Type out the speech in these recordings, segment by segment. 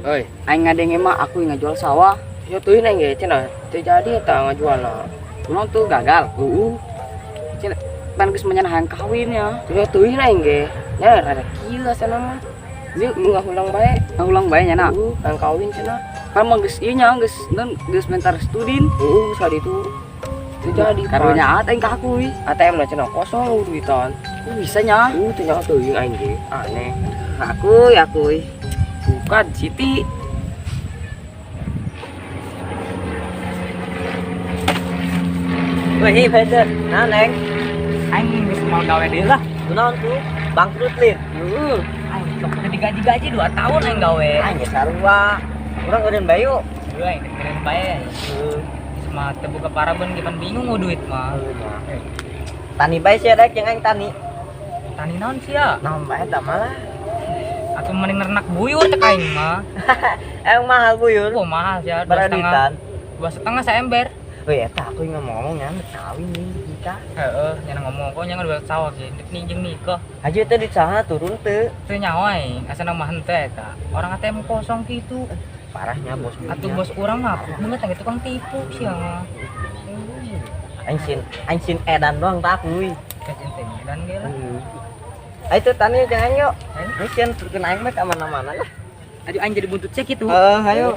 Oi, Aing ngadenge mah aku ngajual sawah. Ya teuing aing ge cenah teu jadi eta ngajualna. Kunaon tuh gagal? Heeh. Cenah pan geus menyana hayang kawin ya. Ya teuing aing ge. Nya rada kieu asana mah. Ieu Ngulang bae. Ngulang bae nya na. Heeh, hayang kawin cenah. Pan mah geus ieu nya geus non geus mentar studin. Heeh, geus ditu. Teu jadi. Karunya aing ka aku ih. ATM na cenah kosong duitan. Bisa nya. Heeh, teu nyaho teuing aing ge. Aneh. Aku ya aku ih. Bukan Siti. Wih, Peter. Nah, Neng. Aing geus moal gawe deui lah. Kunaon tuh? Bangkrut, Lin. Heeh. Aing sok teu digaji-gaji 2 tahun aing gawe. Aing geus sarua. Urang eureun bae yuk. Heeh, aing keren bae. Heeh. Geus mah teu boga paraben ge pan bingung mau duit mah. Tani bae sia daek jeung aing tani. Tani naon sia? Naon bae eta mah lah. Atuh mending nernak buyur cek aing mah. Emang mahal buyur. Oh, mahal sia, Baraditan. 2,5 seember. Wih, eta aku yang ngomong-ngomong nya kawin nih kita. Heeh, nya ngomong kok nya dua sawah ge, nih jeung nikah. Haji teh di sana turun teu. Teu nyawa aing, asana mah henteu eta. Orang ATM kosong gitu. Parahnya bos. Atuh bos urang mah banget yang tukang tipu sia mah. Aing sin edan doang tak kuy. Kajen teh edan ge lah. Ayo tuh tani jangan yuk. Ayo. Ini sian turun aing mah ka mana-mana lah. Aduh aing jadi buntut cek itu. Heeh, ayo.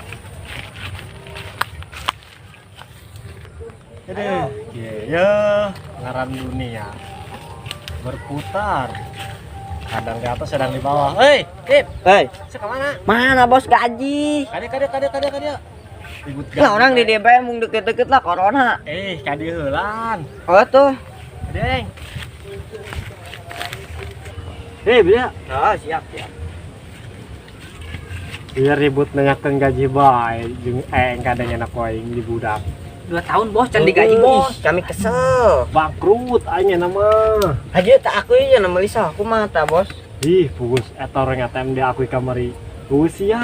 Aduh, ya, ngaran dunia berputar. Kadang di atas, kadang di bawah. Hei, Kip, Hei, saya kemana? mana bos gaji? Kade, kade, kade, kade, kade. Ribut Lah orang di DP mung deket-deket lah corona. Eh, kade heulan. Oh tuh. Kade. Hei, beli. Oh, siap, siap. Biar ribut nanyakeun gaji bae jeung kadang enak aing di budak. 2 tahun bos can digaji bos. Kami kesel. Bangkrut aing nama. Haji tak aku ya nama Lisa, aku mah ta bos. Ih, pugus eta orang ATM dia aku kamari. Usia.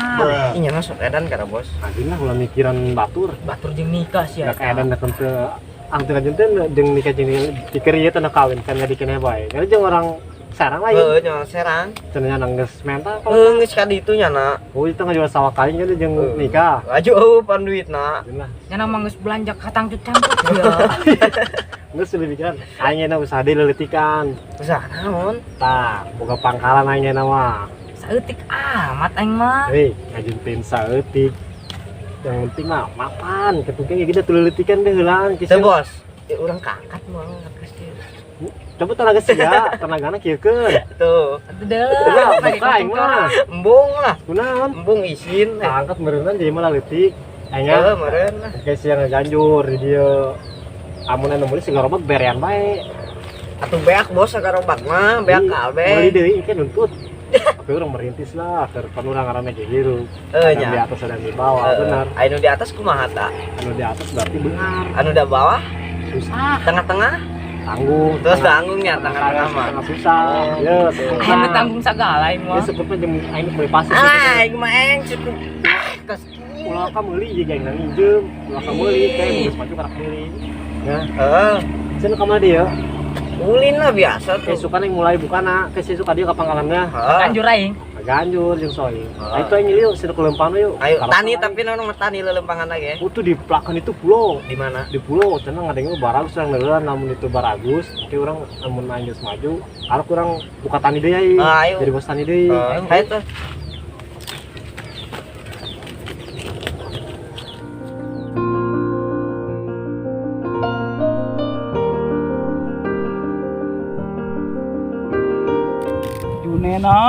Ih, nya masuk edan kada bos. Anjing lah ulah mikiran batur. Batur jeung nikah sia. Gak edan da teu ang teu kajen teh jeung nikah jeung dikeri ieu teh kawin kan jadi keneh bae. Karena jeung orang Serang lain. Heeh, jangan Serang. Cenah nangges mental Heeh, geus ka ditu nya na. Oh, itu ngajual sawah kain kan jeung nikah. Laju eueuh pan duit na. Anjing lah. Nya mah geus belanja katangcut-cangcut sia. Geus lebih pikiran aing na usaha deui leuletikan. Usaha naon? Tah, boga pangkalan aing na mah. Saeutik amat aing mah. Hei, ngajuntin saeutik. Yang penting mah mapan, ketungkeng gitu tuh leuletikan deh heulaan Teu bos. Ya urang kaangkat moal geus. Coba tenaga sia, tenagana kieukeun. Tuh. Atuh deuleu. Buka aing mah. Embung lah. Kunaon? Embung isin. Angkat meureunna jadi mah leutik. Aing Heeh, meureun lah. Kayak sia ngaganjur di dieu. Amun anu meuli siga robak berean bae. Atuh beak bos sagarobak mah, beak kabeh. Meuli deui engke nuntut. Tapi urang merintis lah, keur pan urang ngaranna ge hirup. Heeh, Ada di atas ada di bawah, benar. Anu di atas kumaha ta? Anu di atas berarti benar. Anu di bawah susah. Tengah-tengah tanggung. Terus tanggungnya tengah-tengah mah. Tengah susah. Ya, Aing teu tanggung sagala aing mah. Ya sebutna jeung aing meuli pasir. Ah, aing mah aing cukup. Kes. Ulah ka meuli ieu geng nginjem, ulah ka meuli kayak geus maju karak meuli. Ya. Heeh. Cenah ka mana dia? Ulin lah biasa tuh. Kayak suka yang mulai bukana, kayak suka dia ke pangkalannya. Heeh. Ganjur aing. Ganjur jeung soi. Nah, itu aing lieu sinu kelempang yuk. Ayo tani tapi nono mah tani lelempangan lagi ya. Oh, tuh di pelakan itu pulau. Di mana? Di pulau cenah ngadengin baragus urang neureun namun itu baragus, oke urang amun aing geus maju, arek urang buka tani deui aing. Ah, ayo. Jadi bos tani deui. Ayo tuh. Junena,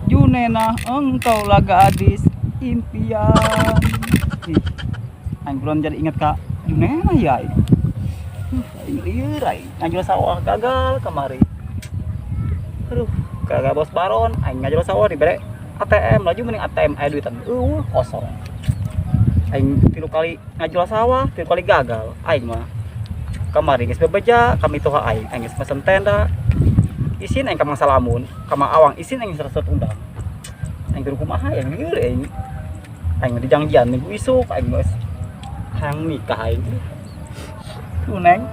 Junena, engkaulah gadis impian. Ih, aing belum jadi ingat kak Junena ya. Aing lieur aing ngajual sawah gagal kemari. Aduh, gagal bos baron, aing ngajual sawah dibere ATM, laju mending ATM aya duitan. Eueuh, kosong. Aing 3 kali ngajual sawah, 3 kali gagal. Aing mah kamari geus bebeja, kami tuha aing, aing geus mesen tenda. Isin aing ka Mang Salamun, ka Mang Awang, isin aing seret undang. Aing kudu kumaha aing lieur aing. Aing dijanjian minggu isuk aing geus hayang nikah aing. Tuh Neng.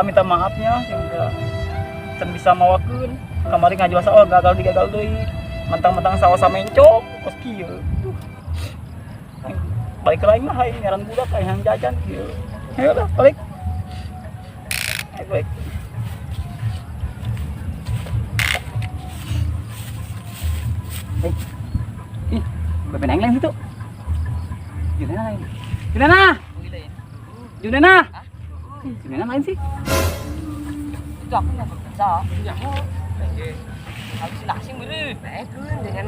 Minta maafnya yang udah can bisa mawakeun. Kamari ngajual sawah gagal digagal deui. Mentang-mentang sawah samencong kos kieu. Duh. Aing balik ke lain mah aing ngaran budak aing hayang jajan kieu. Ayo lah balik. Ayo balik. Eh. Ih, beben aing lain situ. Junena lain. Junena. Junena. Ih, Junena lain sih. Itu aku nggak kerja. Halusinasi meureun. Bekeun dengan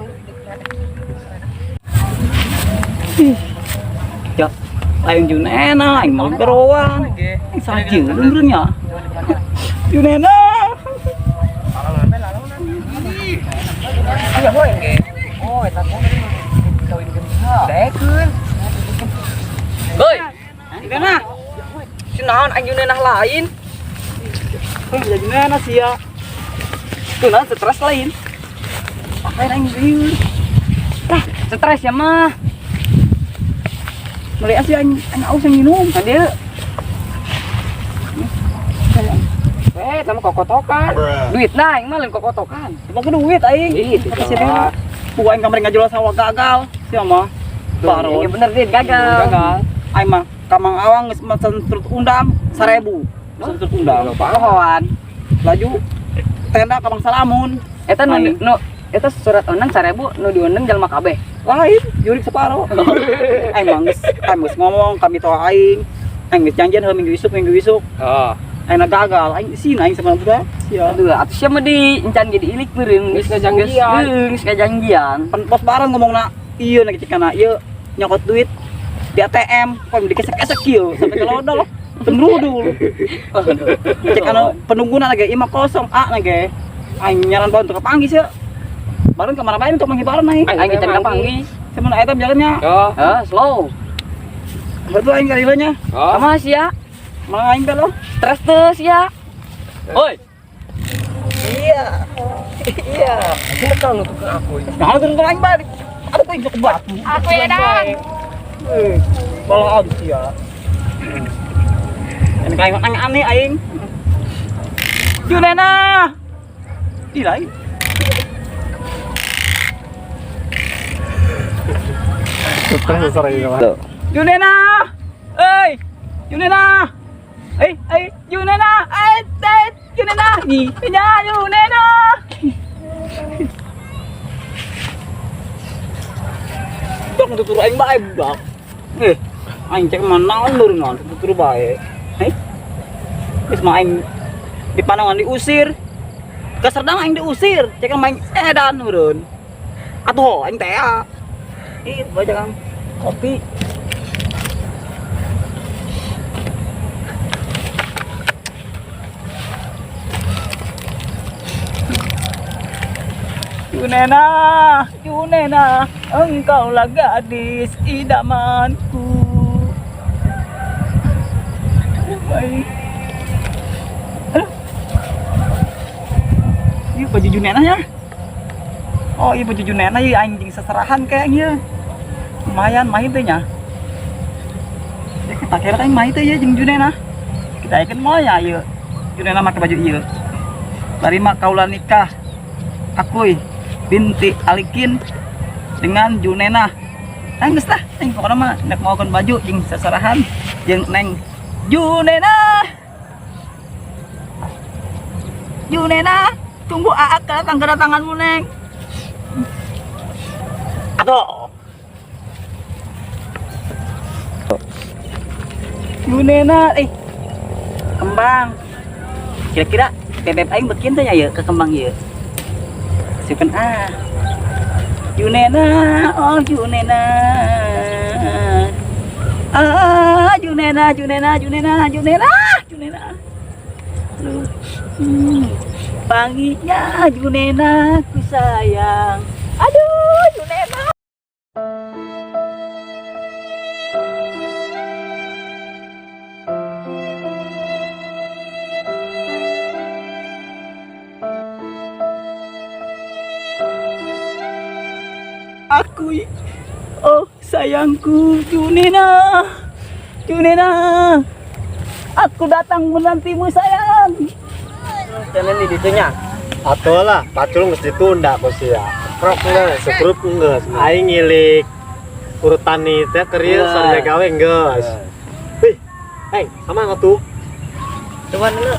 Ya, lain Junena, aing mau geroan. Aing salah jeung meureun nya. Junena. Iya, hoy ge. Oh, eta teh kawinkeun saha? Bekeun. Hoi, Junena. si naon aing Junenah lain. Eh, ya Junena sia. Tuh naon stres lain. Lain aing lieur. Tah, stres ya mah. Mulai sih aing aing aus yang minum. Tadi Eh, sama kokotokan. duit nah aing mah lain kokotokan. Coba ke duit aing. Ih, Kata si Nena. Buah aing kamari ngajual sawah gagal. Sia mah. Baron. Iya bener din gagal. Gagal. Aing mah ka Mang Awang geus mesen surat undang 1000. Mesen surat undang. Pohoan. Laju tenda ka Mang Salamun. Eta nu Aing. nu eta surat undang 1000 nu diundang jalma kabeh. Lain, jurik separo. Aing mah geus aing geus ngomong kami toa aing. Aing geus janjian heuh minggu isuk minggu isuk. Oh. Aing na gagal, aing isin aing sama budak. Sia. Aduh, atuh sia mah di encan jadi ilik meureun. Geus ngajanjian. Geus ngajanjian. Pan pos bareng ngomongna ieu na cikana ieu nyokot duit di ATM, kok dikesek-kesek kieu sampai ke lodol. Penrudul. Cek anu penungguna lagi ima kosong A lagi. Aing nyaran bae untuk kepanggih sih. Bareng kemana bae untuk menghibaran aing. Aing encan kapanggih. Semun eta jalannya. Oh. Heh, slow. Betul aing kalilanya. Oh. Sama sia. Malah aing teh loh. Stres teu sia. Oi. Iya. Iya. Ini kalau nutupkeun aku. Nah, terus aing balik. Aduh, aing ke batu. Aku ya dan. Eh, bawa abis ya. Ini kayak aneh aneh aing. Junena. Ih, lain. Stres sering mah. Junena. Ey, Junena. Eh, eh, Junena. Eh, eh, Junena. Nih, ya Junena. Dok, tutur aing bae budak. Eh, aing cek mana naon baru naon tutur bae. Eh. Geus mah aing di panongan diusir. Ke Serdang aing diusir, cek main edan meureun. Atuh aing teh. Ah. Ih, baca Kang. Kopi. Junena, Junena, engkaulah gadis idamanku. Baik. Aduh. Iya baju Junena ya. Oh iya baju Junena iya anjing seserahan kayaknya. Lumayan main teh nya. Ya, kita kira aing main teh ya jeung Junena. Kita yakin mau ya ieu. Junena make baju ieu. Bari mah kaula nikah. Akuy binti Alikin dengan Junena. Ah geus lah, aing pokona mah nek maokeun baju jeung seserahan jeung Neng Junena. Junena, tunggu Aa datang kedatanganmu Neng. Aduh. Junena, eh kembang. Kira-kira bebek aing bekin teh nya ieu ke kembang ieu. Simpen ah. Junena, oh Junena. Ah, Junena, Junena, Junena, Junena, Junena. Aduh. Panginya Junena ku sayang. Aduh, Junena. Aku, oh sayangku Junena, Junena, aku datang menantimu sayang. Jalan di ditunya. Atuh lah, pacul geus ditunda ku sia. Seprok geus. Sekrup geus. Aing ngilik urutan nih teh keril sarja gawe geus. Wih, hey, sama nggak tuh? Coba dulu.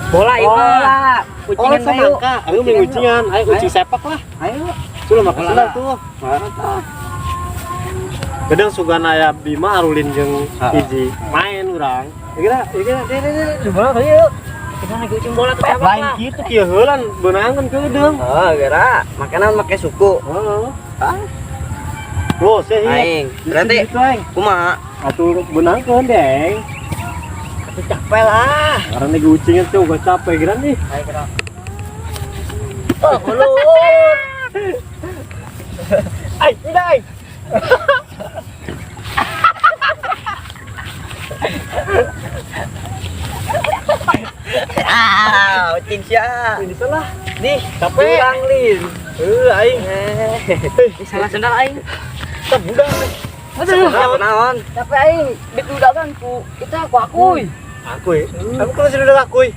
Bola ieu mah. Kucingan oh, semangka. Ayo main kucingan, ayo kucing sepak lah. Ayo. Sudah makan sudah tuh. Kadang sugan aya Bima arulin jeung hiji main urang. Kira kira Di bola kali yuk. Kita lagi kucing bola tuh sepak lain lah. kitu kieu heulan beunangan keudeng. Oh, geura. Makanan make suku. Heeh. Lo sih. Aing. Berarti gitu aing. kumaha? Atuh beunangkeun deng. Atuh capek lah. Karena lagi ucingnya tuh gua capek geura nih. Ayo geura. Oh, ulur. Ai, udah aing. Ah, ucing sia. Ini salah. Nih, Capek. Jurang lin. Heuh aing. Ih, salah sendal aing. Tah budak. Aduh. Naon? Capek aing didudakan ku kita aku akuy. Aku ya. Aku kalau sudah akuy.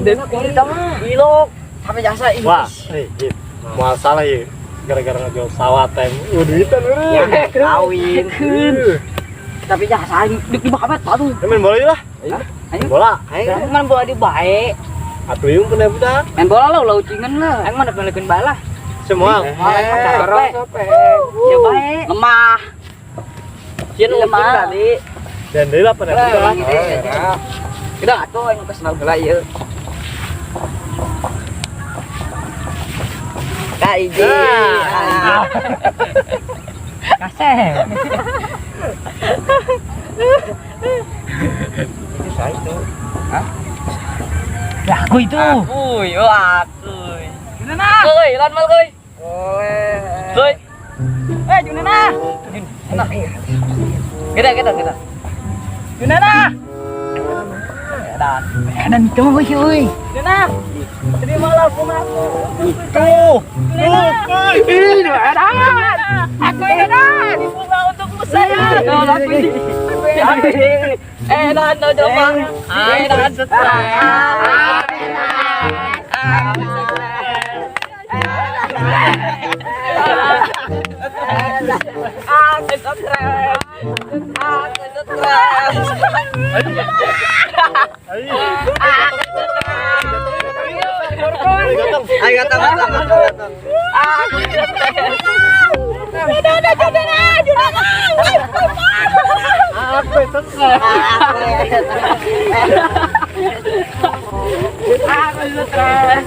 Dan kita mah. Ilok. Sampai jasa ini. Wah, eh, gitu. Moal salah ya. Gara-gara ngejual sawah teh. Duitan Ya, eureun. kawin. Tapi jasa aing di bawah tuh. Ya, main bola yuk lah. Ayo. Bola. Ayo. Main bola di bae. Atuh yung pun budak. Main bola lah ulah ucingan lah. Aing mah balekeun bae lah. Semua. Capek. Ya bae. Lemah. Sieun ucing Lemah. tadi. Dan deui lah pun budak. Kita atuh aing kesel heula ieu. Ka hiji. Ah. Kaseh. Itu saya itu. Ya aku itu. Akuy, oh akuy. Junana. Kuy, lan mal kuy. Boleh. Kuy. Eh, Junana. Junana. Kita kita kita. Junana. Edan. Edan itu mah euy. Junana. Terimalah bungaku. Tuh. Tuh. Ih, edan. Aku Edan. Ini bunga untukmu sayang. Tuh, aku ini. Edan no coba. Edan stres. Aku stres. Aku stres. Ayo. Ayo gatang gatang gatang. Aku stres. Junana, Junana, Junana. Aku stres. Aku stres.